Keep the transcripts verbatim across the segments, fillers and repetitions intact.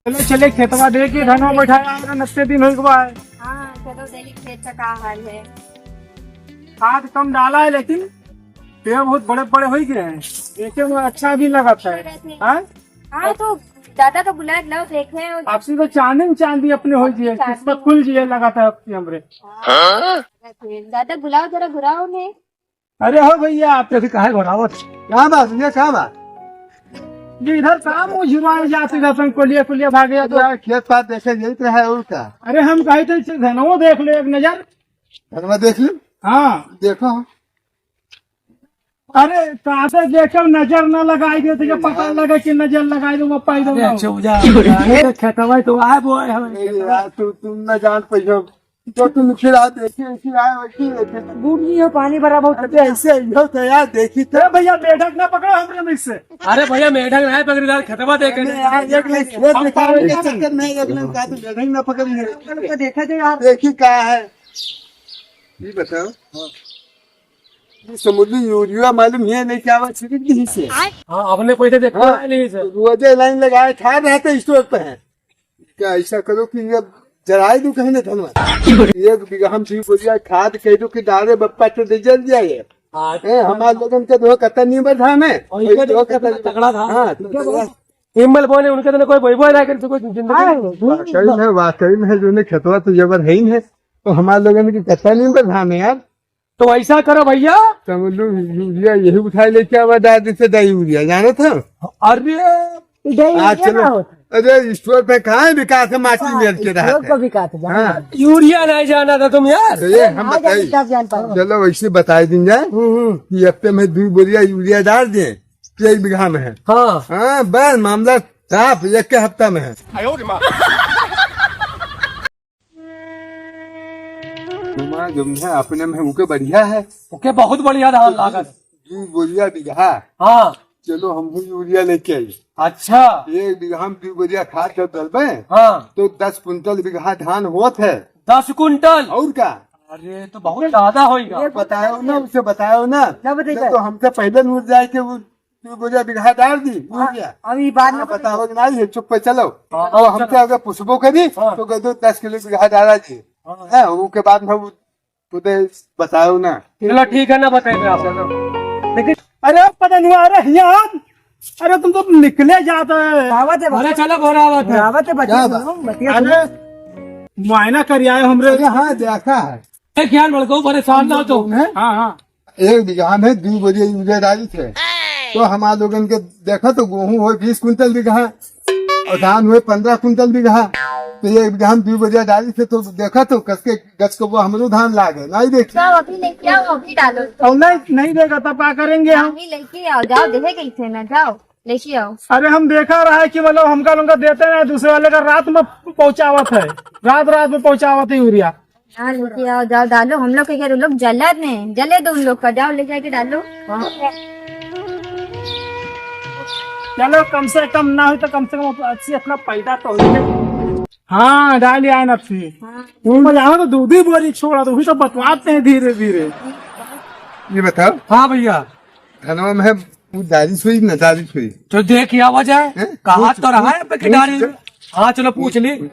चले, चले खेतवा देखी, धनवा बैठाया है, नत्ते दिन होइ गवा है। हाँ, चलो देखी खेत का का हाल है। खाद कम डाला है, लेकिन पेड़ बहुत बड़े बड़े होइ गए हैं, देखे में अच्छा भी लगत है। हाँ? हाँ, तो दादा का बुला लो, देखे। आपसे तो चांदी में चांदी अपने होइ जिए, चांदी। किस्मत खुल जिए लगत है आपकी हमरे। हाँ? दादा बुलाओ, जरा बुलाओ ने। अरे हो भैया, आप तो काहे घबरावत? का बात भैया, का बात? ये इधर काम वो जुड़वाए जाते रहते हैं, कोलिया, कोलिया भागे तो। यार, खेत पात देखे जाइत रहा है, और का? अरे हम कहे थे, इसे धनवा देख लो एक नजर। धनवा देख लो? हाँ। देखो। अरे, कासे देखे, नजर न लगाई दे, तो ये पता लगे कि नजर लगाई दे, वो पाई दे अरे, ना। चुप जा, अरे, खेतवा तो आए बोए हम। नहीं यार, तू, तुम न जान पैसा। तो तुम फिर आ देखिए, ऐसी आए, वैसी देखिए। बूढ़ी हो, पानी भरा बहुत। अरे ऐसे ही हो तो यार, देखी तो। ए भैया, मेढक ना पकड़ो हमरे में से। अरे भैया, मेढक ना है, पकड़ी दार खेतवा देखे। अरे यार, एक मिनट, एक मिनट, एक मिनट, एक मिनट, का तो मेढक ना पकड़ी है। तो देखा जाए यार। देखी का है। ये बताओ। ये समुद्री यूरिया मालूम है नहीं क्या हुआ, छिड़क दी से। हाँ, अपने पैसे देखो हाँ, नहीं सर। रोजे लाइन लगाए, खा रहे थे स्टोर पे है। क्या ऐसा करो कि ये जराई दूं कहीं ना धनवा। एक बीघा हम दी बोलिया खाद कह दो कि डाले बप्पा तो दे जल जाए। हाँ। ए, हमार लोगन के दो कत्ता नहीं बढ़ धान है। और इनके दो दो कत्ता कत्ता तगड़ा धान। हाँ, तो ठीक है, तगड़ा। बस। हिम्मल बोने उनके तो कोई बोई बोई ना कर, तो कोई जिंदगी हाँ, नहीं। वाकई में, वाकई में जो ने खेतवा तो जबर है ही नहीं, तो हमार लोगन के कत्ता नहीं बढ़ धान है यार। तो ऐसा करो भैया। तो बोलूं, यूरिया यही उठाए लेके आवा, दादी से दे यूरिया, जाने थे? अरे, दे हाँ, यूरिया चलो। ना होता। अरे, स्टोर पे कहाँ है विकास है, माटी हाँ, मेल के स्टोर रहते पे हैं। विकास है, जाना हाँ। है। यूरिया नहीं जाना था तुम यार। तो ये हम हाँ, बताई। जान पाओ। चलो, वैसे बताई दिन जाए हम्म, हम्म। कि हफ्ते में दो बोरिया यूरिया डाल दें, कि एक बीघा में है। हाँ। हाँ, बस मामला साफ, एक के हफ्ता में है। मामा, जो है अपने में उके बढ़िया है। ओके, बहुत बढ़िया धान लागत। दू बोरिया बीघा। हाँ। चलो, हम भी यूरिया लेके आई। अच्छा। एक बीघा में दू बोरिया खाद जब डलबे, हाँ। तो दस कुंटल बीघा धान होत है। दस कुंटल? और का? अरे, तो बहुत ज्यादा होइगा। ये बतायो ना, उसे बतायो ना। क्या बताइए? नहीं तो हमसे पहले नूर जाए के वो दू बोरिया बीघा डाल दी, हाँ, यूरिया। अब ये बात हाँ, ना बताओ कि नहीं है, चुप पे चलो। हाँ, अब हाँ, हमसे चलो। अगर पूछबो करी, हाँ। तो कह दो, "दस किलो बीघा डाला जी।" हाँ। हैं, ओके बाद में वो खुदे बताओ ना। चलो, ठीक है ना, बताइए आप। चलो। लेकिन अरे, पता नहीं, अरे, यहाँ, अरे, तुम तो निकले जाते हैं। आवत है, अरे, चलो, बोला आवत है। आवत है, बच्चे क्या सुनो, बात? बतिया सुनो। अरे, मुआयना कर आए हमरे। अरे, हाँ, देखा है। ए, ख्याल बड़को, परेशान ना हो तो। हैं? हाँ, हाँ। एक बीघा में दू बोरिया यूरिया डाली थे, तो हमार लोगन के देखा तो गेहूं होए बीस कुंटल बीघा और धान होए पन्द्रह कुंटल बीघा, तो एक बीघा में दू बोरिया डाली थे, तो देखा तो कसके गच को वो हमरो धान लागे, नहीं देखी। जाओ, अभी लेके आओ, अभी डालो। और नहीं, नहीं देगा तब क्या करेंगे हम? अभी लेके आओ, जाओ, देहे गई थे ना, जाओ, लेके आओ। अरे हम देखा रहा है कि मतलब हमका लोग देते ना, दूसरे वाले का रात में पहुंचावत है, रात रात में पहुंचावत है यूरिया। हाँ, लेके आओ, जाओ, डालो। हम लोग के घर, उन लोग जलत ने, जले दो उन लोग का, जाओ, ले जाके डालो। हाँ। चलो, कम से कम ना हो तो कम से कम अच्छी अपना पैदा तो हो। हाँ, डाल आए ना फिर। हाँ। वो मजा तो दूध ही बोरी छोड़ा, तो वही तो बतवाते हैं धीरे धीरे। ये बताओ। हाँ भैया। धनवा में है, वो डालिस हुई ना, डालिस हुई। तो देख, क्या वजह है? हैं? कहा पूछ, तो रहा है पूछ, पे कि पूछ, डालिस। पूछ। हाँ, चलो, पूछ ली।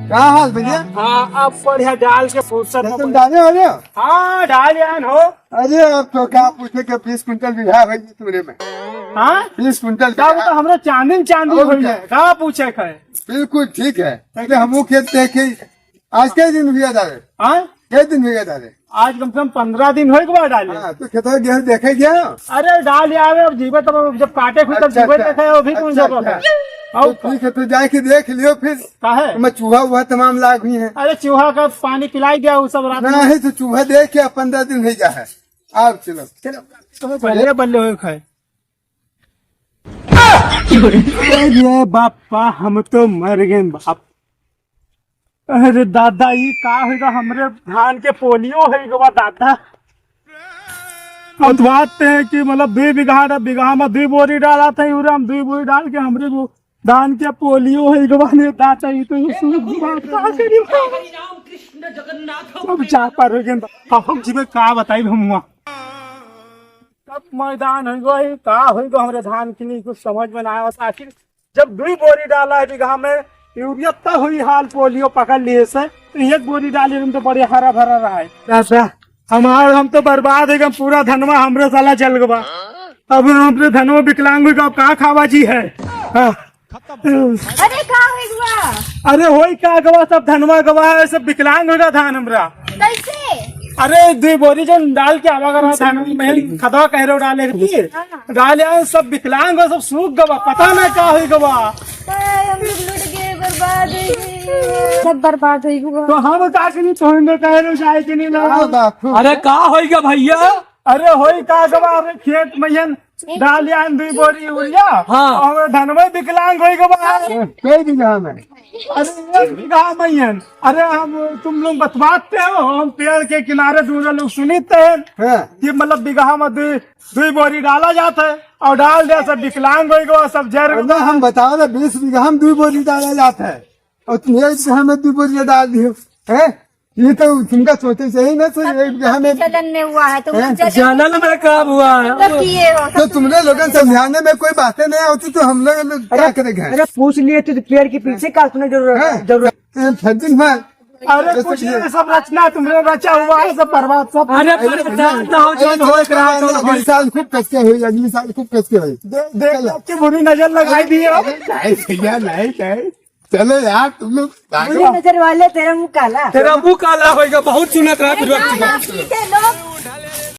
का हाल भैया? हाँ, अब बढ़िया डाल के फुर्सत में तुम डाले हो रे? हाँ, डाल यान हो। अरे, अब तो का पूछे के बीस कुंटल बीघा है जी तुम्हरे में। हाँ? बीस कुंटल का बीघा। वो तो हमरा चांदी में चांदी और हो क्या? जाए। का पूछे के है? बिल्कुल ठीक है। पहले हमहू खेत देखे, आज के दिन हुआ डाले? हाँ? के दिन हुआ डाले? आज कम से कम पन्द्रह दिन होइगा डाले। हाँ, तो खेतवा गेहूं देखे गया? अरे डाल आवे, अब जीवे तब, जब काटे खुद तब अच्छा, जीवे अच्छा। देखे, अभी कौन अच्छा, सा अच्छा। है? तो ठीक है, तो जाके देख लियो फिर। काहे? मैं चूहा वूहा तमाम लाग हुई है। अरे चूहा का पानी पिलाई गया वो सब रात में। नहीं तो चूहा देख के पन्द्रह दिन हो गया है। आप चलो। चलो, तुम्हें बल्ले बल्ले हो खाए। अरे बापा, हम तो मर गए बाप। अरे दादा, ई का होइगा? हमरे धान के पोलियो होइगा दादा। बतवाते हैं कि मतलब दुई बीघा, बीघा में दुई बोरी डाला था यूरिया, हम दुई बोरी डाल के हमरे वो धान के पोलियो होइगा ने दादा। ई तो ये सुन बात का करी। सब चापर हो गए। अब हम जी में का बताई हम हुआ। सब मैदान होइगा, ई का होइगा हमरे धान के लिए कुछ समझ में ना आवत। आखिर जब दुई बोरी डाला है बीघा में यूरिया, तब हुई हाल पोलियो पकड़ लिए से, तो एक बोरी डाली, हम तो बड़े हरा भरा रहा है। दादा, हमार, हम तो बर्बाद हो गए, पूरा धनवा हमरे साला जल गवा। अब हमरे धनवा विकलांग हो गवा, अब का खावा जी है? हाँ। अरे का हो गवा? अरे होई का गवा, सब धनवा गवा है, सब विकलांग हो गवा धान हमरा। कैसे? अरे दुई बोरी जो डाल के आवा करा धान में, खदवा कह रहे हो डाले की? हाँ। डाले आए, सब विकलांग हो, सब सूख गवा, पता ना का हो गवा। हाय, हम लोग लुट गए, बर्बाद हो गए। सब बर्बाद हो गवा। तो हम का करी, तो हम लोग कह रहे हो जाए कि नहीं ना? अरे का हो गवा भैया? अरे होई का गवा, अरे खेत में यन डाल आन दुई बोरी यूरिया, हाँ। और धनवे विकलांग होई गवा। ए, कई बीघा में? अरे एक बीघा में यन। अरे हम, तुम लोग बतवाते हो, हम पेड़ के किनारे दूसरे लोग सुनित हैं हाँ। कि मतलब बीघा में दुई, दुई बोरी डाला जाता है और डाल दिया, सब विकलांग होई गवा, सब जर अरे हम बताओ ना, बीस बीघा में दुई बोरी डाला जाता है और तुम एक बीघा में दुई बोरी डाल दियो, हैं? ये तो तुमका सोचे से ही ना, तो एक बीघा में चलन में हुआ है, तो हैं? जलन में का हुआ है? तो किए हो, तो तुमने लोगन समझाने में कोई बातें नहीं होती, तो हम लोग क्या अरे, करेंगे? अरे, पूछ लिए तो पेड़ के पीछे का सुने जरूरत है? हैं? जरूरत। ए, फर्जी मार। अरे, अरे, कुछ कुछ नहीं, नहीं। सब रचना तुमने रचा हुआ है, सब बर्बाद, सब। अरे, अरे, पर बता, ना हो, जो अरे, होए, करा, जो अगली होए। साल खूब कस के होई, अगली साल खूब कस के होई। दे-, देख, चलो। के बुरी नजर लगाई दी है। अरे, नहीं भैया, नहीं, नहीं। चलो यार, तुम लोग भागो। बुरी नजर वाले, तेरा मुंह काला। तेरा मुंह काला होएगा, बहुत सुनत रहा, अरे, फिर ना, वक्त ना, ठीक है, लोग